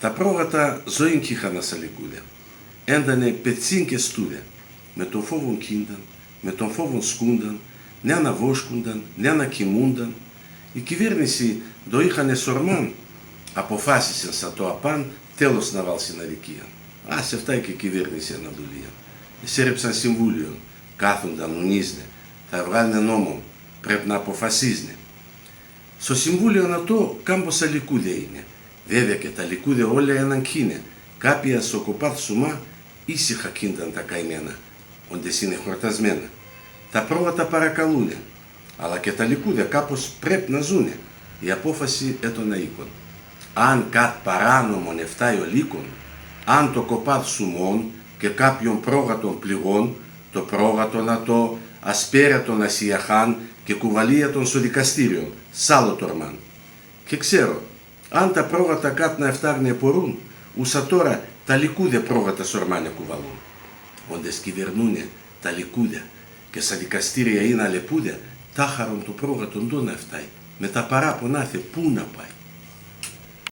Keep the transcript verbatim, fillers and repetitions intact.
Τα πρόγατα ζωήν 'κ' είχαν σα λυκούδε. Έντανε πετσίν και στούδε. Με τον φόβον 'κίνταν, με τον φόβον σκούνταν, νέν αβόσκουνταν, νέν ακοιμούνταν. Η κυβέρνηση ντο είχαν εσ' ορμάν, αποφάσισεν σα το απάν' τέλος να βάλ' σην αδικίαν. Ας ευτάει και η κυβέρνηση έναν δουλείαν. Εσέρεψαν συμβούλιον, κάθουνταν, νουνίζ'νε, θα εβγάλ'νε νόμον, πρέπ' να αποφασίζ'νε. Σο συμβούλιον ατό κάμποσα λυκούδε είναι. Βέβαια και τα λυκούδε όλια έναν 'κ' είναι. Κάπια σο κοπάδ' σουμά ήσυχα 'κίνταν τα καημένα, όντες είναι χορτασμένα. Τα πρόγατα παρακαλούνε, αλλά και τα λυκούδε κάπως πρέπ' να ζούνε. Η απόφαση έτον αΐκον. Αν κάτ' παράνομον ευτάει ο λύκον, αν το κοπάδ' σουμών και κάποιον πρόγατον πληγών, το πρόγατον ατό ας παίρ' ατον ας ι αχάν και κουβαλεί ατον σο δικαστήριον, σ' άλλο τ' ορμάν. Και ξέρω, αν τα πρόγατα κάτ' να ευτάγ'νε επορούν, ους ατώρα τα λυκούδε πρόγατα σ' ορμάν εκουβαλούν. Όντες κυβερνούνε τα λυκούδε και σα δικαστήρια είναι αλεπούδε, τάχαρον το πρόγατον ντο να ευτάει, με τα παράπονα ατ' πού να πάει.